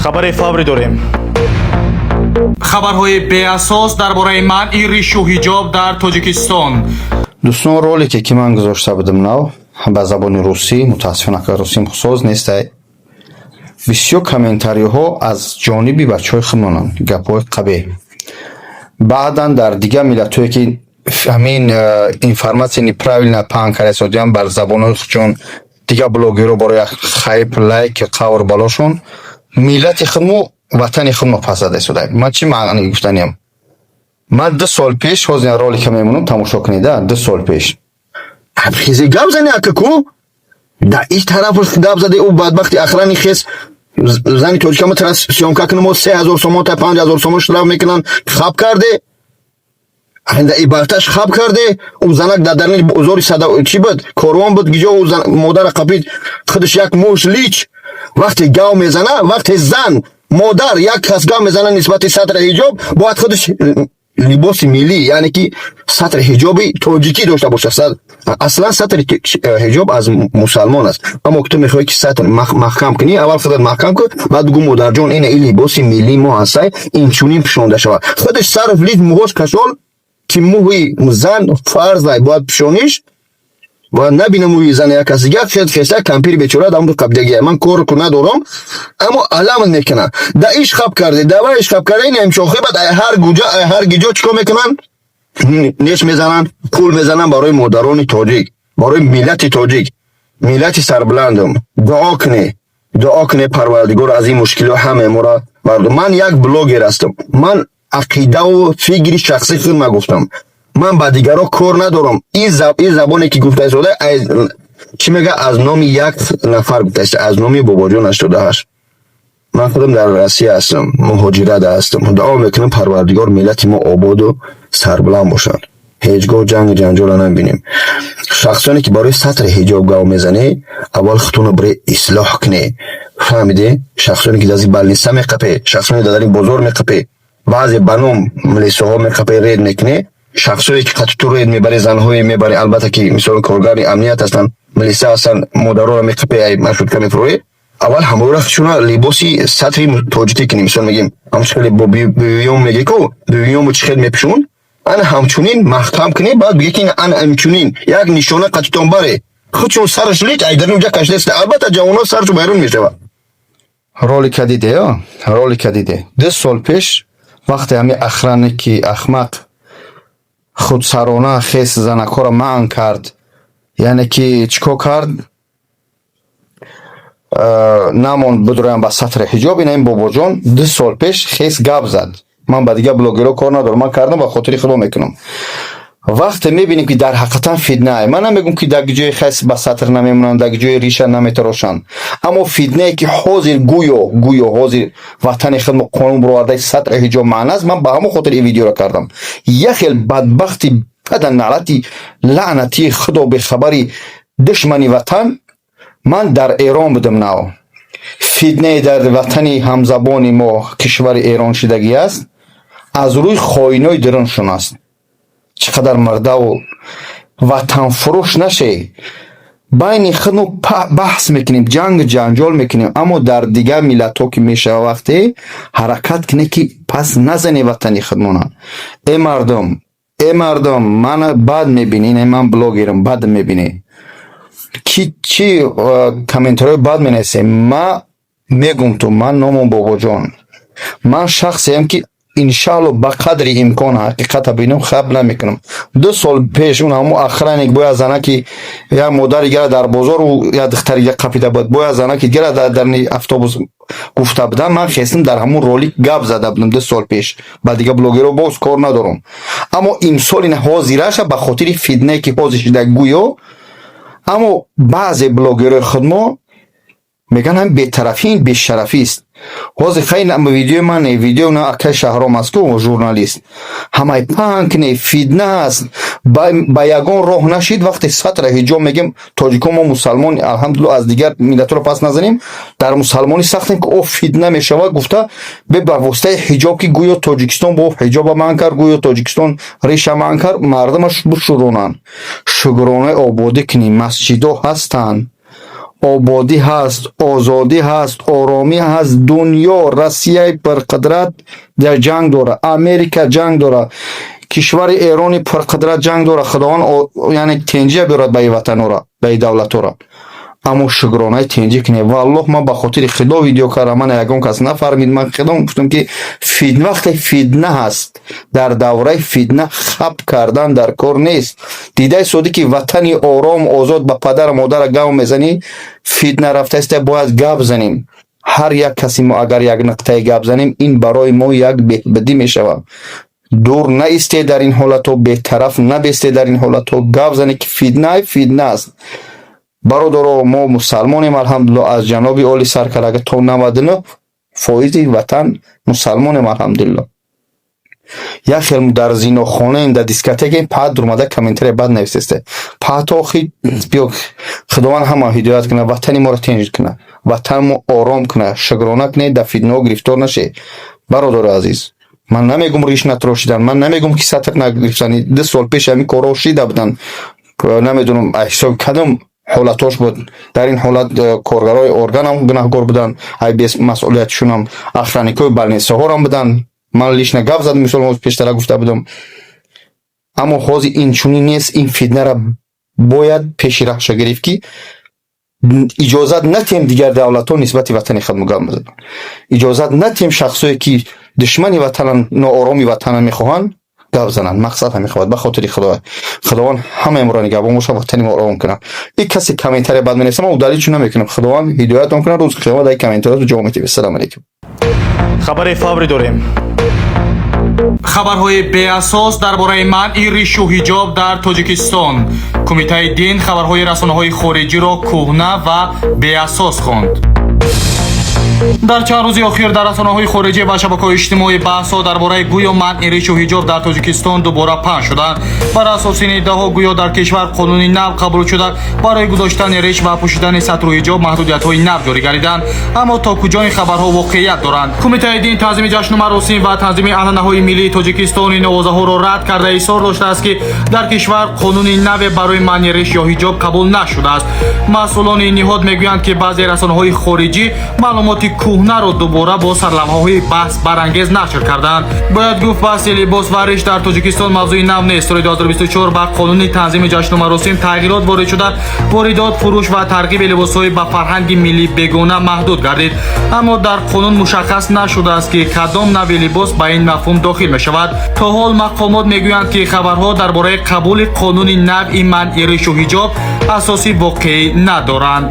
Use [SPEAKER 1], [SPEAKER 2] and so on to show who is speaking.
[SPEAKER 1] Хабари фаврӣ дорем.
[SPEAKER 2] Хабарҳои беасос дар бораи манъи ришу ҳиҷоб дар Тоҷикистон.
[SPEAKER 3] Дӯстон, ролике, ки ман гузошта будам нав ба забони русӣ, мутаассифона, ка русим соз нестай, бисёр комментариҳо аз ҷониби бачаҳои худмонанд, гапҳои қабеҳ. Баъдан дар дигар миллатҳое, ки ҳамин информация неправильно паҳн карда истодиям бар забонҳои худшон, дигар блогерҳо барои як хайп, лайк, қавр балошон миллати худмо, ватани худмо пас зада истода. Ман чӣ маъни гуфтаниям? Ман 2 сол пеш, ҳозир ролика мемонам, тамошо кунед, 2 сол пеш.
[SPEAKER 4] Хези гап зани, акаку да иш тарафаш гап заде. Ӯ бадбахти охрани хес зани тоҷикама тара съёмка кунам, мо 3000 сомон та 5000 сомон штраф мекунанд. Хаб карде, анда ибарташ хаб карде. Ӯ занак дар дарни бозори сада чӣ буд, корвон буд, гиҷо ӯ модара қапид, худаш як муш лич. Вақте гав мезана, вақте зан, модар, як кас гав мезана нисбати сатри ҳиҷоб, бояд худаш либоси миллӣ, яъне ки сатри ҳиҷоби тоҷикӣ дошта бошад. Аслан сатри ҳиҷоб аз мусалмон аст, аммо ту мехоҳӣ, ки сатр маҳкам кунӣ, аввал худат маҳкам кун, баъд бугӯ: «Модарҷон, ина ин либоси миллии мо ҳастай, инчунин пӯшонда шавад». Худаш сарф лич, мӯҳош кашол, ки мӯҳи зан фарзай, бояд пӯшониш, бояд набина мӯи зани як кас дигар. Хел хеста кампири бечора дамду қабдагия. Ман кор ку надорам, аммо алам мекунам. Да иш хаб карде, да ва иш хаб карде, ин ҳамчохи бад ай ҳар гуҷа, ай ҳар гиҷо чикор мекунанд? Неш мезананд, пул мезананд барои модарони тоҷик, барои миллати тоҷик. Миллати сарбуландам, дуо куне, дуо куне, Парвардигор аз ин мушкилиҳо ҳамаи моро бардор. Ман як блогер ҳастам, ман ақидаву фикри шахсии худ ма гуфтам, ман ба дигарро кор надорам. Ин забоне, ки гуфта истода, чӣ мега, аз номи як нафар гуфта, аз номи Бобоҷон 88. Ман худам дар Россия ҳастам, муҳоҷират ҳастам. Дуо мекунам, Парвардигор миллати мо ободу сарбуланд бошанд, ҳеҷ гоҳ ҷангу ҷанҷола набинем. Шахсоне, ки барои сатри ҳиҷоб гав мезанед, аввал худтонро барои ислоҳ кунед, фаҳмиде? Шахсоне, ки дар больница меқапе, шахсоне, дар бозор меқапе, баъзе ба ном милисоҳо меқапе, рейд мекунед, шахсое, ки қатиту рейд мебаре, занҳое мебаре, албатта, ки мисол коргари амният ҳастанд, милиса ҳастанд, модароро меқапе, ай маршрутка мефурӯе, аввал ҳаморо шуна либоси сатри тоҷикӣ кунем. Мисол мегем, ҳамон хеле бо бивиём меге ку, бивиёму чӣ хел мепӯшон, ана ҳамчунин маҳкам кунем. Баъд биге, ки ана ҳамчунин як нишона қатитон баре. Худшон сараш лич ай дар унҷа кашидаст, албатта, ҷавонҳо саршо байрун мешавад.
[SPEAKER 3] Ролика диде, ё ролика диде? 2 сол пеш, вақте ҳамин охранники ахмақ худсарона хес занакҳоро манъ кард, яъне ки чӣ кор кард, намон бидуроям ба сатри ҳиҷоб, ина ин Бобоҷон 2 сол пеш хес гап зад. Ман ба дигар блогерҳо кор надорам, ман кардам, ба хотири худо мекунам. Вақте мебинем, ки дар ҳақиқатан фитнае, ман намегӯм, ки дар ҷои хес ба сатр намемонанд, дар ҷои риша наметарошанд, аммо фитнае, ки ҳозир гӯё ҳозир ватани худмо қонун бировардаи сатри ҳиҷоб маъна аст, ман ба ҳамон хотир ин видеоро кардам. Як хел бадбахти пада налати лаънатии худо бехабари душмани ватан. Ман дар Эрон будам нав. Фитнае дар ватани ҳамзабони мо, кишвари Эрон, шидагӣ аст, аз рӯи хоинои даруншон аст. Чӣ қадар мардаву ватанфурӯш наше. Байни худмо баҳс мекунем, ҷангу ҷанҷол мекунем, аммо дар дигар миллатҳо ки мешава, вақте ҳаракат кунем, ки пас назане ватани худмона. Э мардум, э мардум, мана бад мебинӣ, ина ман блогерам, бад мебинӣ, ки чӣ комментариҳои бад менависем. Ма мегум ту, ман номам Бобоҷон, ман шахсеам, ки иншаалло ба қадри имкон ҳақиқата бинам, хаб намекунам. 2 сол пеш он ҳамо охранник бояд занаки як модари гара дар бозор, ӯ як духтари дига қапида буд, бояд занаки гара дар дарни автобус гуфта будам. Ман хестам, дар ҳамун ролик гап зада будам 2 сол пеш. Ба дигар блогерҳо боз кор надорам, аммо имсол ин ҳозираша ба хотири фитнае, ки ҳозир шида гӯё, аммо баъзе блогерҳои худмо мегӯянд, ҳамин бетарафӣ, ин бешарафист. Ҳозир хай видеои ман не, видео на акай Шаҳром аст ку, журналист, ҳамаи паҳн кне, фитна аст, ба ягон роҳ нашид. Вақте сатра ҳиҷоб мегем, тоҷикон мо мусалмон, алҳамдулилла, аз дигар миллатҳоро пас назанем, дар мусалмонӣ сахтем, ки о фитна мешавад гуфта, ба воситаи ҳиҷоб, ки гӯё Тоҷикистон бо ҳиҷоба манъ кард, гӯё Тоҷикистон реша манъ кард, мардумаш бушӯронанд. Шукронаи ободӣ кунем, масҷидҳо ҳастанд. Ободӣ ҳаст, озодӣ ҳаст, оромӣ ҳаст. Дунё, Россияи пурқудрат дар ҷанг дора, Америка ҷанг дора, кишвари Эрони пурқудрат ҷанг дора. Худованд яъне тенҷия биёрад ба и ватанора, ба и давлатора, аммо шукронаи тенҷӣ кунем. Валлоҳ, ман ба хотири Худо видео кардам, ман ягон кас нафармид. Ман худо гуфтам, ки вақте фитна ҳаст, дар давраи фитна хап кардан дар кор нест. Дидаи содӣ, ки ватани ором, озод, ба падару модара гав мезанӣ, фитна рафтааста, бояд гап занем. Ҳар як каси мо агар як нуқтаи гап занем, ин барои мо як беҳбудӣ мешавад. Дур наисте дар ин ҳолатҳо, бетараф набесте дар ин ҳолатҳо, гап занед, ки фитна фитна аст. Бародаро, мо мусалмонем, алҳамдулилло, аз ҷаноби оли сар карда то 99 фоизи ватан мусалмонем, алҳамдулилло. Як хел дар зинохонаем, дар дискотекаем, паат дурмада комментария бад нависесте. Паато охи биё, Худованд ҳама ҳидоят кунад, ватани моро тинҷ кунад, ватанмо ором кунад. Шукрона кунед, дар фитнаҳо гирифтор нашед. Бародари азиз, ман намегум риш натрошидан, ман намегум, ки сатр нагирифтан. 2 сол пеш ҳамин корҳо шида буданд. Намедонам, ҳисоби кадом ҳолатош буд. Дар ин ҳолат коргарои органам гунаҳкор буданд, ай бемасъулиятшунам, охранникои больницаҳорам буданд. Ман лично гап задам, мисол, пештара гуфта будам. Аммо ҳозир инчунин нест. Ин фитнара бояд пеши раҳша гирифт, ки иҷозат натиҳем дигар давлатҳо нисбати ватани худ гап бизананд. Иҷозат натиҳем шахсое, ки душмани ватанан, ноороми ватана мехоҳанд, гап зананд. Мақсад ҳамин хоҳад. Ба хотири Худо, Худованд ҳамаи моро нигаҳбон бошад, ватани мо ором кунад. Ин касе комментария бад менависад, ман удалить чун намекунам. Худованд ҳидоятон кунад, рӯзи қиёмат дар комментариятро ҷавоб медиҳем. Ассалому алайкум.
[SPEAKER 2] Хабари фаврӣ дорем. Хабарҳои беасос дар бораи манъи ришу ҳиҷоб дар Тоҷикистон. Кумитаи дин хабарҳои расонаҳои хориҷиро кӯҳна ва беасос хонд. Дар чанд рӯзи охир дар расонаҳои хориҷӣ ва шабакаҳои иҷтимоӣ баҳсҳо дар бораи гӯё манъи ришу ҳиҷоб дар Тоҷикистон дубора паҳн шуданд. Бар асоси ин иддаоҳо, гӯё дар кишвар қонуни нав қабул шуда, барои гузоштани риш ва пӯшидани сатру ҳиҷоб маҳдудиятҳои нав ҷорӣ гардиданд. Аммо то куҷо ин хабарҳо воқеият доранд? Кумитаи дин, танзими ҷашну маросим ва танзими анъанаҳои миллии Тоҷикистон ин овозаҳоро рад карда, изҳор доштааст, ки дар кишвар қонуни наве барои манъи риш ё ҳиҷоб қабул нашудааст. Масъулони ин ниҳод мегӯянд, ки баъзе расонаҳои хориҷӣ маълумоти кӯҳнаро дубора бо сарлавҳаҳои баҳсбарангез нашр карданд. Бояд гуфт, баҳси либос ва риш дар Тоҷикистон мавзӯи нав нест. Соли 2024 ба қонуни танзими ҷашну маросим тағйирот ворид шуда, воридот, фурӯш ва тарғиби либосҳои ба фарҳанги миллӣ бегона маҳдуд гардид. Аммо дар қонун мушаххас нашудааст, ки кадом навъи либос ба ин мафҳум дохил мешавад. То ҳол мақомот мегӯянд, ки хабарҳо дар бораи қабули қонуни навъи манъи ришу ҳиҷоб асоси воқеӣ надоранд.